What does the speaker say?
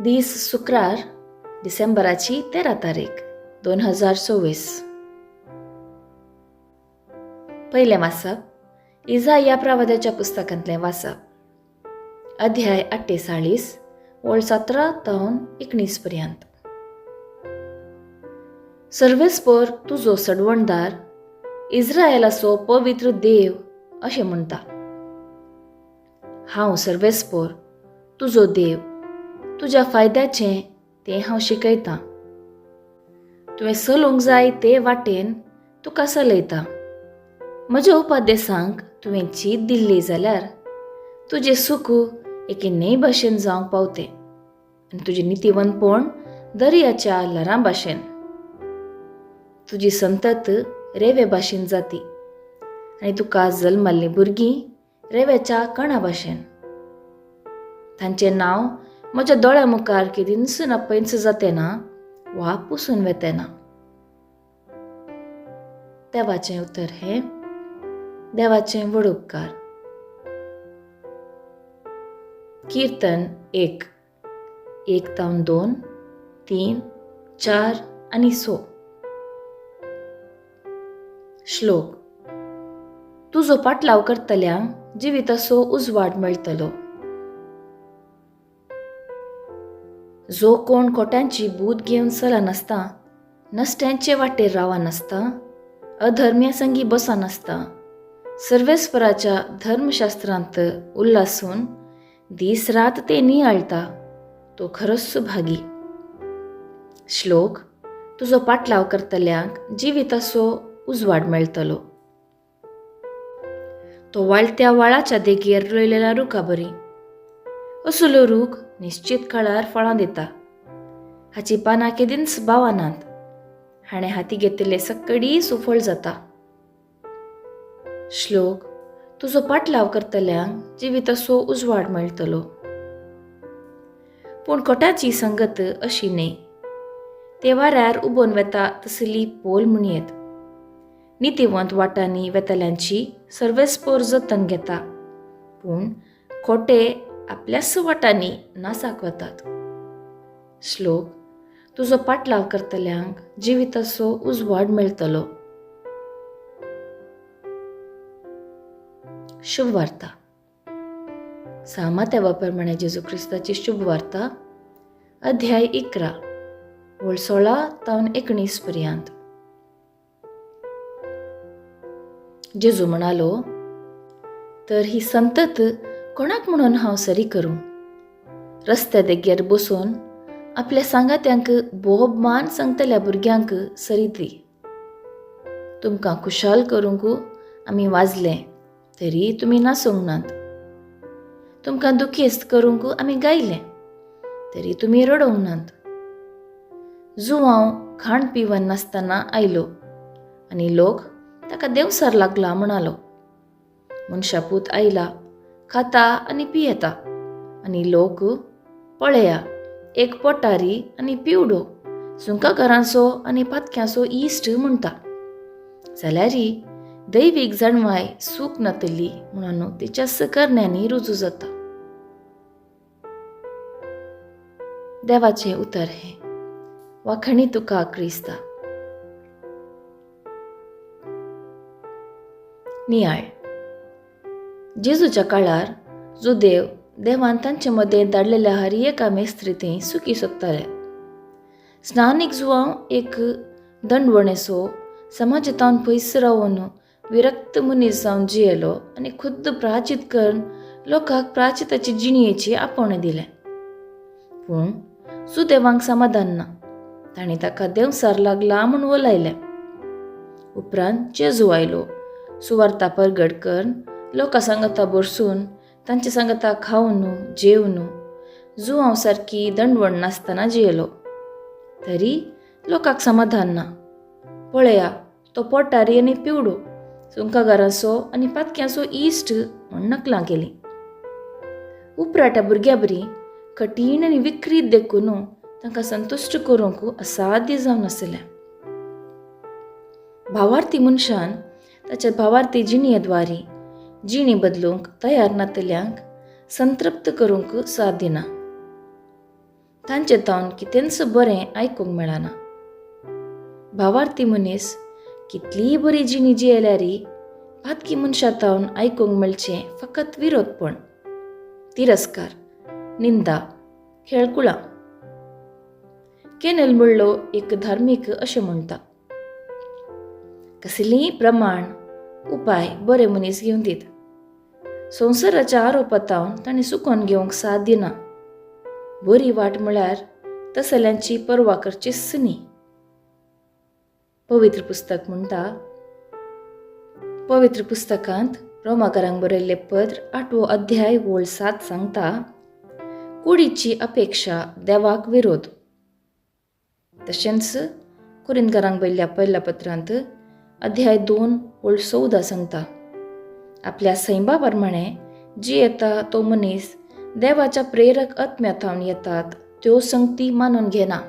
दीस शुक्रार, डिसेंबराची 13 तारीख 2024. पयलें वाचप इजाया प्रवाद्याच्या पुस्तकांतलें वाचप, अध्याय 48 ओळ 17 तावन 19 पर्यंत. सर्वेस्पर तुजो सडवणदार, इस्रायलाचो पवित्र देव अशें म्हणटा, हांव सर्वेस्पर तुजो देव, तुज्या फायद्याचें तें हांव शिकयतां. तुवें चलूंक जाय ते वाटेन तुका चलयता. म्हज्या उपदेसांक तुवें चीत दिल्ली जाल्यार तुजें सुख एके न्हंय भाशेन जावंक पावतें आनी तुजें नितीवंतपण दर्याच्या ल्हारां भाशेन. तुजी संतत रेवे भाशेन जाती आनी तुका जल्मल्लीं भुरगीं रेव्याच्या कणा भाशेन. तांचें नांव म्हज्या दोळ्या मुखार केदींच ना पैंच जाते ना वा पुसून वेते ना. देवाचें उतर हें देवाचें व्हड उपकार. किर्तन 1, 1 तावन 2, 3, 4 आनी 6. श्लोक. तुजो पाटलाव करतल्यांक जिविताचो उजवाड मेळटलो. जो कोण खोट्यांची बूद घेवन चलनासता, नश्ट्यांचे वाटेर रावनासता, अधर्म्या संगी बसनासता, सर्वेस्पराच्या धर्मशास्त्रांत उल्लासून दीस रात ते नियाळटा, तो खरोच भागी. श्लोक. तुजो पाटलाव करतल्यांक जिविताचो उजवाड मेळटलो. तो वाळत्या व्हाळाच्या देगेर रोयलेल्या रुखा बरी. असलो रूख निश्चित काळार फळां दिता. हाची पानां केदींच बावनात. हाणें हाती घेतिल्ले सकडी सुफळ जाता. श्लोक. तुजो पाटलाव करतल्यांक जिविताचो उजवाड मेळटलो. पूण खोट्याची संगत अशी न्हय. ते वाऱ्यार उबोन वेता तसली पोल म्हणयेत. नितीवंत वाटांनी वेतल्यांची सर्वेस्पोर जतन घेता, पूण खोटे आपल्याच वाटांनी नासाक वतात. श्लोक. तुजो पाटलाव करतल्यांक जिविताचो उजवाड मेळटलो. शुभ वार्ता. सामात्या प्रमाणे जेजू क्रिस्ताची शुभ वार्ता, अध्याय 11 ओळ 16 तावन 19 पर्यंत. जेजू म्हणालो, तर ही संतत कोणाक म्हणून हांव सरी करूं? रस्त्या देगेर बसून आपल्या सांगात्यांक बोब मान सांगतल्या भुरग्यांक सरी दी. तुमकां खुशाल करूंक आमी वाजले तरी तुमी नासूंक नात. तुमकां दुखेस्त करूंक आमी गायलें तरी तुमी रडोवंक नात. जुवांव खाण पिवन नासतना आयलो आनी लोक ताका देंवसार लागला म्हणालो. मनशापूत आयला, खाता आनी पियेता आनी लोक पळया एक पोटारी आनी पिवडो, सुंकाकारांचो आनी पातक्यांचो इश्ट म्हणटा. जाल्यारय दैवीक जाणवाय सूख नातली म्हणून तिच्या करण्यांनी रुजू जाता. देवाचें उतर हें. वाखणी तुका क्रिस्ता. नियाळ. जेजूच्या काळार जुदेव देवान तांचे मदें धाडलेल्या हर एका मेस्त्री थंय सुखी सोदताले. स्नानीक जुवांव एक दंडवणेसो समाजतावन पयस रावन विरक्त मनीस जावन जियेलो आनी खुद्द प्राचित करून लोकांक प्राचिताची जिणयेची आपोवणें दिलें. पूण सुदेवांक समाधान ना. तांणी ताका देंवसार लागला म्हूण वलायलें. उपरांत जेजू आयलो, सुवार्ता परगट करून लोकां सांगाता बरसून तांचे सांगाता खावन जेवन जुवांव सारकी दंडवण नासतना जियेलो. तरी लोकांक समाधान ना. पळया तो पोटारी आनी पिवडो, सुंकागाराचो आनी पातक्यांचो इश्ट म्हूण नकलां केलीं. उपराट्या भुरग्या बरी कठीण आनी विकृत देखून तांकां संतुश्ट करूंक असाध्य जावन आसलें. भावार्थी मनशान ताच्या भावार्थी जिणयेद्वारी जिणी बदलूंक तयार नातल्यांक संतृप्त करूंक साथ दिना. तांचे तावन कितेंच बरें आयकूंक मेळना. भावार्थी मनीस कितलीय बरी जिणी जियेल्यारी पातकी मनशा तावन आयकूंक मेळचें फकत विरोधपण, तिरस्कार, निंदा, खेळकुळां. केनेल म्हणलो एक धार्मीक अशें म्हणटा, कसलीय प्रमाण उपाय बरे मनीस घेवन दीत, संवसाराच्या आरोपातावन तांणी सुकोवन घेवंक साथ दिना. बरी वाट म्हळ्यार तसल्यांची पर्वा करचीच न्ही. पवित्र पुस्तक म्हणटा, पवित्र पुस्तकांत रोमाकारांक बरयल्लें पत्र 8वो अध्याय ओळ 7 सांगता, कुडीची अपेक्षा देवाक विरोध. तशेंच कुरिनकारांक बरयल्ल्या पयल्या पत्रांत अध्याय 2 ओळ 14 सांगता, आपल्या सैमा प्रमाणे जी येता तो मनीस देवाच्या प्रेरक आत्म्या थावन येतात त्यो संगती मानून घेना.